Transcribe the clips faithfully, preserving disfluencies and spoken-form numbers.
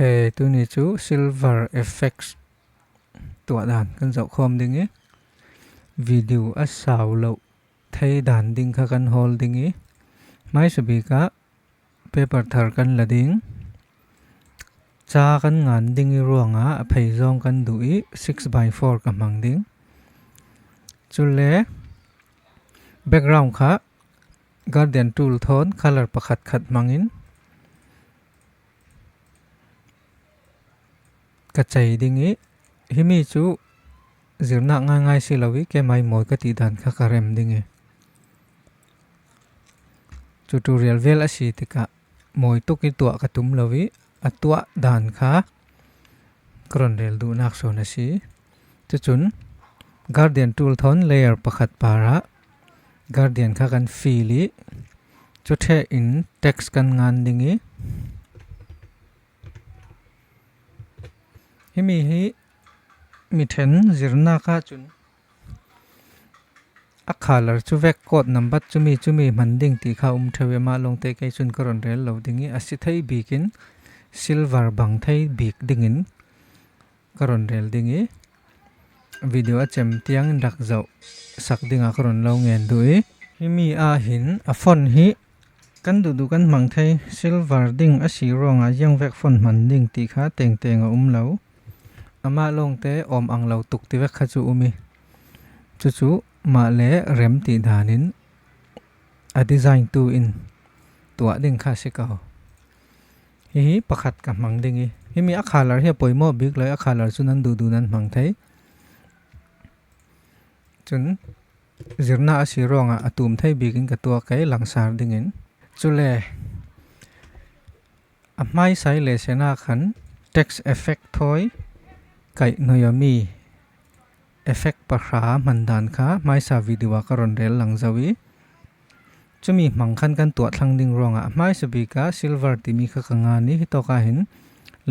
E, tuni chu silver effects tuah dan kan zoh khawm ding i, video a sau loh thei dan ding kha kan hawl ding i, hmaisa bik ah paper thar kan la ding, cha kan ngan ding i ruangah a phei zawng kan duh i, six by four ka hmang ding. Chule background kha gradient tool thawn color pakhat khat hmangin ka chei ding i, himi chu zirna ngaingai si lo i, kemai mawi ka tih dan kha ka rem ding i. Tutorial vel a si tikah mawi tuk i tuah ka tum lo i, a tuah dan kha ka rawn rel duhnak sawn a si. Chuchun gradient tool thawn layer pakhat parah gradient kha kan fill i, chu ṭhehin text kan ngan ding i, himi hi mi ṭhen zirna kha chun a color chu vek code nambat chumi chumi hman ding tih kha um theu i, amah lawngte kei chun ka rawn rel lo ding i, a si thei bikin silver bang thei bik dingin ka rawn rel ding i, video a chem tiangin rak zoh sak dingah ka rawn lo ngen duh i, himi ah hin a font hi kan duh duh kan hmang thei, silver ding a si ruangah ziang vek font hman ding tih kha teng teng a um lo. Amah lawngte awm ang lo tuk ti vek kha chu um i, chu chu mah le rem tih danin a design tu in tuah ding kha si ko. Hi hi pakhat ka hmang ding i, himi a color hi a pawimawh bik lo i, a color chu nan duh duh nan hmang thei. Chun zirna a si ruangah a tum thei bikin ka tuak e, langsar dingin. Chule a hmaisa i lesson ah khan text effect thawi kaih hnawih a mi effect pahra hman dan kha hmaisa video ah ka rawn rel lang zo i, chumi hmang khan kan tuah thlang ding ruangah hmaisa bik ah silver timi kha ka ngan i, hitawk ah hin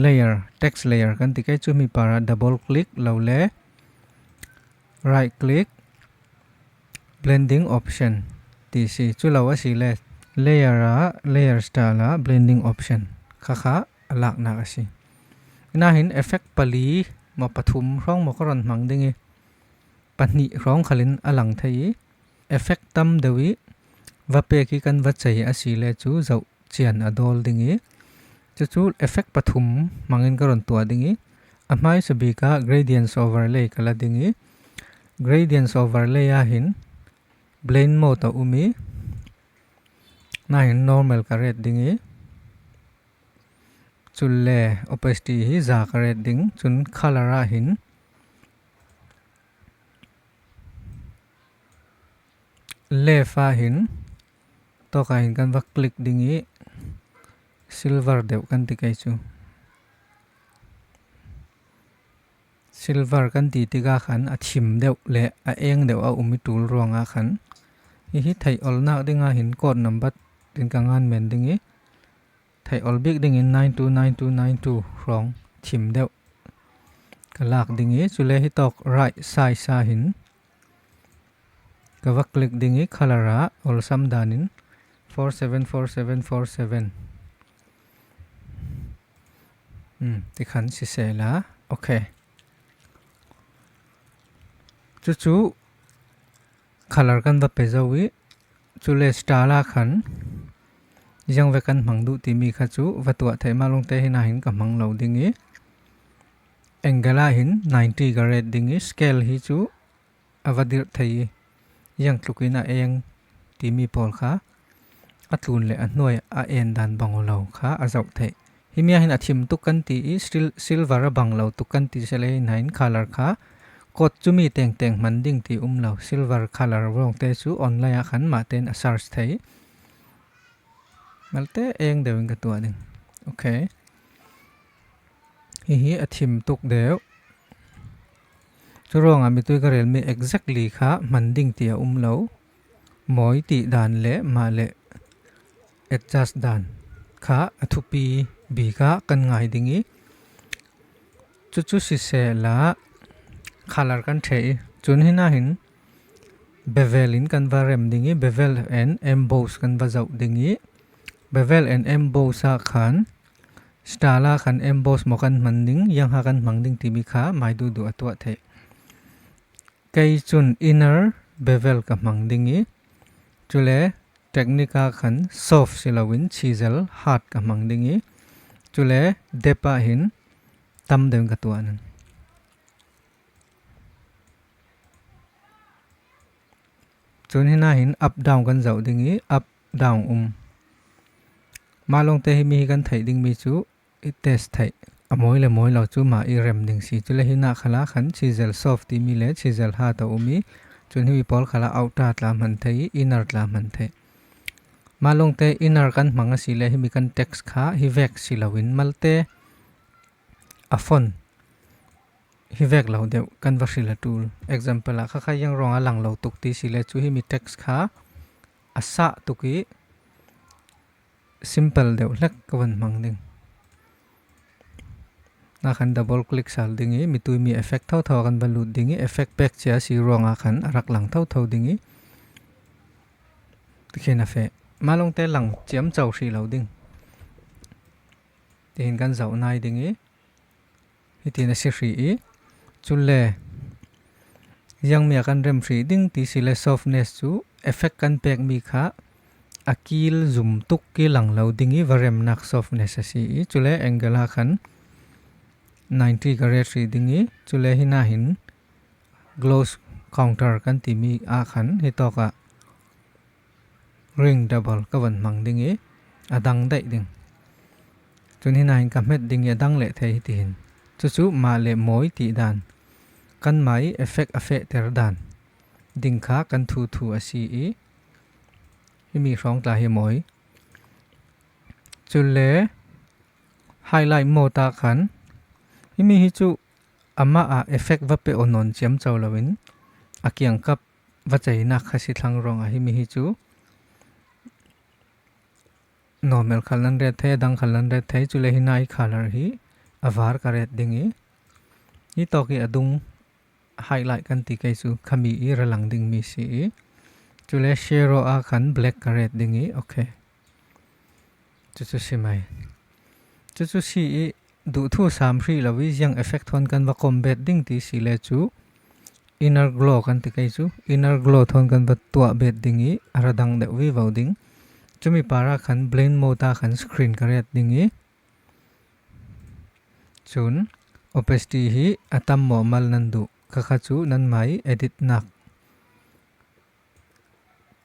layer, text layer kan ti kei, chumi parah double click lo le right click, blending option ti si, chu lo a si le layer ah, layer style ah blending option kha kha a laknak a si. Hina hin effect pali maw pathum hrawng maw ka rawn hmang ding i, pahnih hrawng khalin a lang thei i, effect tam deuh i va pek i kan va chei a si le chu zoh chian a dawl ding i, chu chu effect pathum hmangin ka rawn tuah ding i, a hmaisa bik ah gradients overlay ka la ding i, gradients overlay ah hin blend mode a um i, hina hin normal ka ret ding i, chule opacity hi za ka ret ding, chun color ah hin left ah hin tawkah hin kan va click ding i, silver deuh kan ti kei chu. Silver kan ti tikah khan a thim deuh leh a eng deuh a um i tul ruangah khan, hi hi theih awlhnak dingah hin code nambat tin ka ngan men ding i, theih awl bik dingin nine two nine two nine two hrawng thim deuh ka lak ding i, chule hitawk right size ah hin ka va click ding i, color ah awlsam danin four seven four seven four seven, hmm, tikhan sisela. Ok. Chu chu color kan va pe zo i, chule style ah khan ziang vek kan hmang duh timi kha chu va tuah theih, mah lawngte hina hin ka hmang lo ding i, angle ah hin ninety ka ret ding i, scale hi chu a va dirh thei i, ziang tlukin a eng timi pawl kha a tlun leh a hnuai a en dan bang aw lo kha a zauh theih. Himi ah hin a thim tuk kan ti i, sil-, silver a bang lo tuk kan ti se le, hina hin color kha code chumi teng teng hman ding ti um lo. Silver color vawngte chu online ah khan mahten a search thei. Malte eng deuhin ka tuah ding. Ok. Hi hi a thim tuk deuh. Chu ruangah mitui ka rel mi exactly kha hman ding ti a um lo. Mawi tih dan leh mah leh adjust dan kha a thupi bik ah kan ngai ding i, chu chu sisela color kan ṭhe i, chun hina hin bevel in kan va rem ding i, bevel and emboss kan va zauh ding i, bevel and emboss ah khan Style ah khan emboss maw kan hman ding, ziang ha kan hmang ding timi kha mai duhduh a tuah theih. Kei cun inner bevel ka hmang ding i, cule technique ah khan soft si loin chisel hard ka hmang ding i, cule depth ah hin tam deuh in ka tuah nan. Cun hinah hin up down kan zoh ding i, up down um. Mah lawngte himi hi kan theih dingmi cu i test theih a mawi le mawi lo cu mah i rem ding si. Cule hinah khalah khan chisel soft timi le chisel hard a um i, cun himi pawl khalah outer tla hman thei i, inner tla hman thei. Mah lawngte inner kan hmang a si le himi kan text kha hi vek si loin malte a font hi vek lo deuh kan va hril a ṭul. Example ah khakha ziang ruangah lang lo tuk ti si le cu himi text kha a sah tuk i simple deuh hlek ka van hmang ding. Na khan double click sal ding i, mitui mi effect thotho kan va lut ding i, effect pek cia si ruangah khan a rak lang thotho ding i, tikhin a feh. Mah lawngte lang ciamco hrih lo ding. Tihin kan zoh nai ding i, hitin a si hrih i, cule ziangmi a kan rem hrih ding ti si le softness cu effect kan pekmi kha a kil zum tuk kil lang lo ding i va remnak softness a si i, cule angle ah khan ninety ka ret hrih ding i, cule hinah hin gloss counter kan timi ah khan hitawkah ring double ka van hmang ding i a dang daih ding. Cun hinah hin ka hmet ding i a dang leh thei hitihin. Cucu mah le mawi tih dan, kanmah i effect a fehter dan ding kha kan thuthu a si i, himi hrawng tla hi mawi. Cule highlight mode ah khan himi hi cu amah ah effect va pe aw nawn ciamco loin a kiangkap va ceinak kha si thlang ruangah himi hi cu normal khal nan ret thei, a dang khal nan ret thei, cule hinah i color hi a var ka ret ding i, hi tawk i a dung highlight kan ti kei cu khami i ra lang dingmi si i, cule shadow ah khan black ka ret ding i, okay. Cucu si mai. Cucu si i duhthu sam hrih lo i ziang effect thawn kan va kom bet ding ti si le cu inner glow kan ti kei cu inner glow thawn kan va tuah bet ding i a ra dang deuh vivo ding. Cumi par ah khan blend mode ah khan screen ka ret ding i, cun opacity hi a tam maw mal nan duh khakha cu nanmah i editnak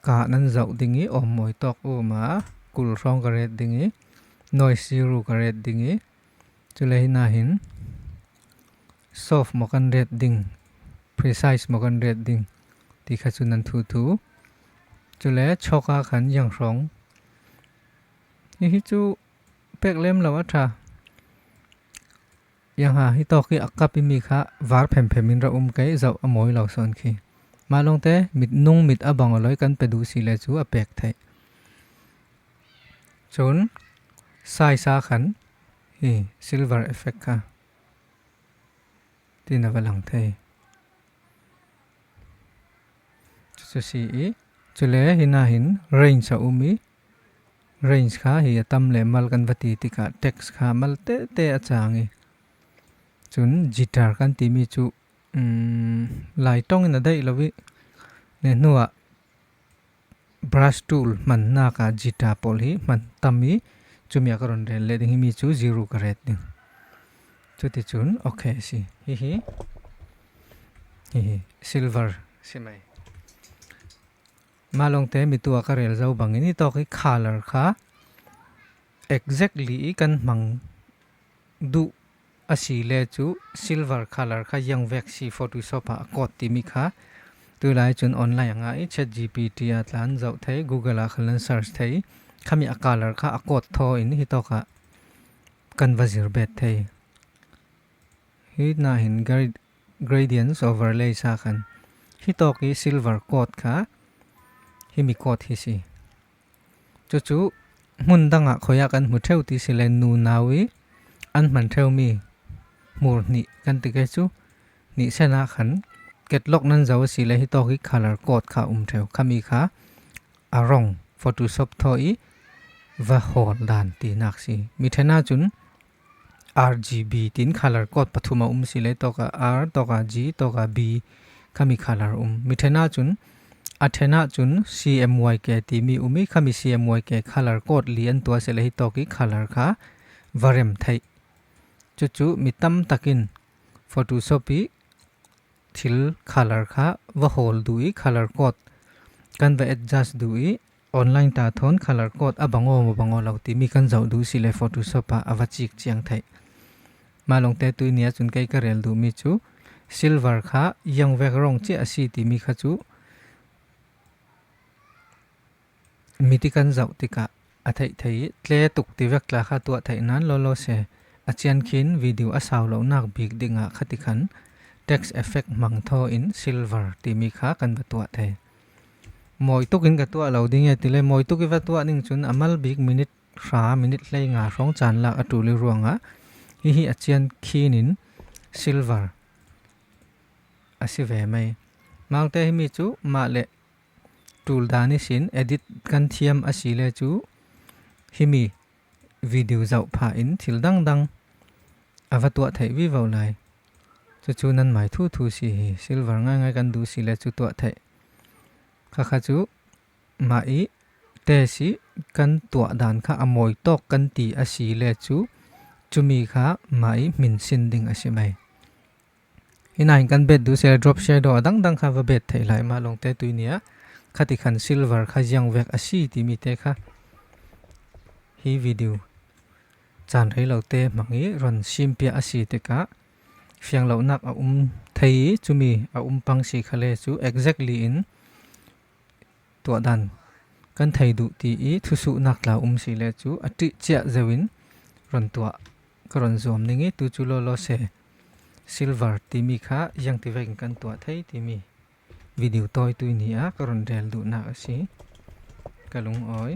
kah nan zoh ding i, awm mawi tawk um a, kul hrawng ka ret ding i, noise zero ka ret ding i, cule hinah hin soft maw kan ret ding, precise maw kan ret ding ti kha cu nan thuthu. Cule chawk ah khan ziang hrawng. Hihi cu pek lem lo a ṭha. Ziang ha, hi tawk i a kap i mi kha var phemphem in ra um kei, zoh a mawi lo sawn khi. Mah lawngte mit nung mit a bang a loi kan pe duh si le cu a pek theih. Cun size ah khan hi silver effect kha tin a va lang thei. Cucu si i, cule hinah hin range a um i, range kha hi a tam le mal kan va ti tikah text kha mal tete a cang i, cun jitter kan timi cu, um, lai ṭong in a daih lo i, ne hnuah brush tool hmannak ah jitter pawl hi hman tam i, cumi a ka run rel leh ding himi cu zero ka ret ding. Cuticun okay a si. Hihi, hihi silver si mai. Mah lawngte mitu a ka rel zo bangin hi tawk i color kha exactly i kan hmang duh a si le cu silver color kha ziang vek si Photoshop ah a code timi kha. Tulai cun online a ngah i ChatGPT ah tlan zoh thei, Google ah khal nan search thei. Khami a color kha a code thaw in hi tawk ah kan va zir bet thei. Hi nahin gra-, gradients overlay sa khan hi tawk i silver code kha himi code hi si. Cucu hmun dangah khuiah kan hmu ṭheu ti si le nunau i an hman ṭheumi hmur hnih kan ti kei cu hnih sen ah khan ketlawk nan zo a si le hi tawk i color code kha um ṭheu. Khami kha a rawng Photoshop thaw i va hawl dan tinak si. Mi ṭhen ahcun R G B tin color code pathum a um si le, tawka R, tawka G, tawka B khami color um. Mi thena chun, a thena chun C M Y K timi um i, khami C M Y K color code li an tuah si le hi tawki color kha va rem theih. Cucu mi tam takin Photoshop i thil color kha va hawl duh i, color code kan va adjust duh i, online ta thawn color code a bang aw maw bang aw lo timi kan zoh duh si le Photoshop ah a va cik ciang theih. Mah lawngte tui nia cun kei ka rel duhmi cu silver kha ziang vek rawng ciah a si timi kha cu miti kan zoh tikah a theih thei i, tle tuk ti vek tla kha tuah theih nan lawlaw se, a cian khin video a sau lonak bik dingah khati khan text effect hmang thaw in silver timi kha kan va tuah thei. Mawi tukin ka tuah lo ding e ti le, mawi tuk i va tuah ning cun a mal bik minute hra, minute hleinga hrawng caan lak a ṭul i ruangah hihi a cian khin in silver a si ve mai. Mah lawngte himi cu mah le ṭul dan ihsin edit kan thiam a si le cu himi video zoh phah in thil dangdang a va tuah theih vivo lai. Cucu nan mai thuthu si hi, silver ngaingai kan duh si le cu tuah theih. Khakha cu mah i test i kan tuah dan kha a mawi tawk kan ti a si le cu cumi kha mah i hmin sin ding a si mai. Hi nain kan bet duh si le drop shadow a dangdang kha va bet theih lai, mah lawngte tui nia khati khan silver kha ziang vek a si timi te kha hi video caan rei lote hmang i ron simpia a si tikah fiang lonak a um thei i, cumi a um pang si kha le cu exactly in tuah dan kan thei duh ti i thusuhnak tla um si le cu a ṭih ciah zeu in ron tuah ka ron zuam ning i, tu cu lawlaw se silver timi kha ziang ti vekin kan tuah thei timi video tawi tui ni ah ka ron rel duhnak a si. Ka lungawi.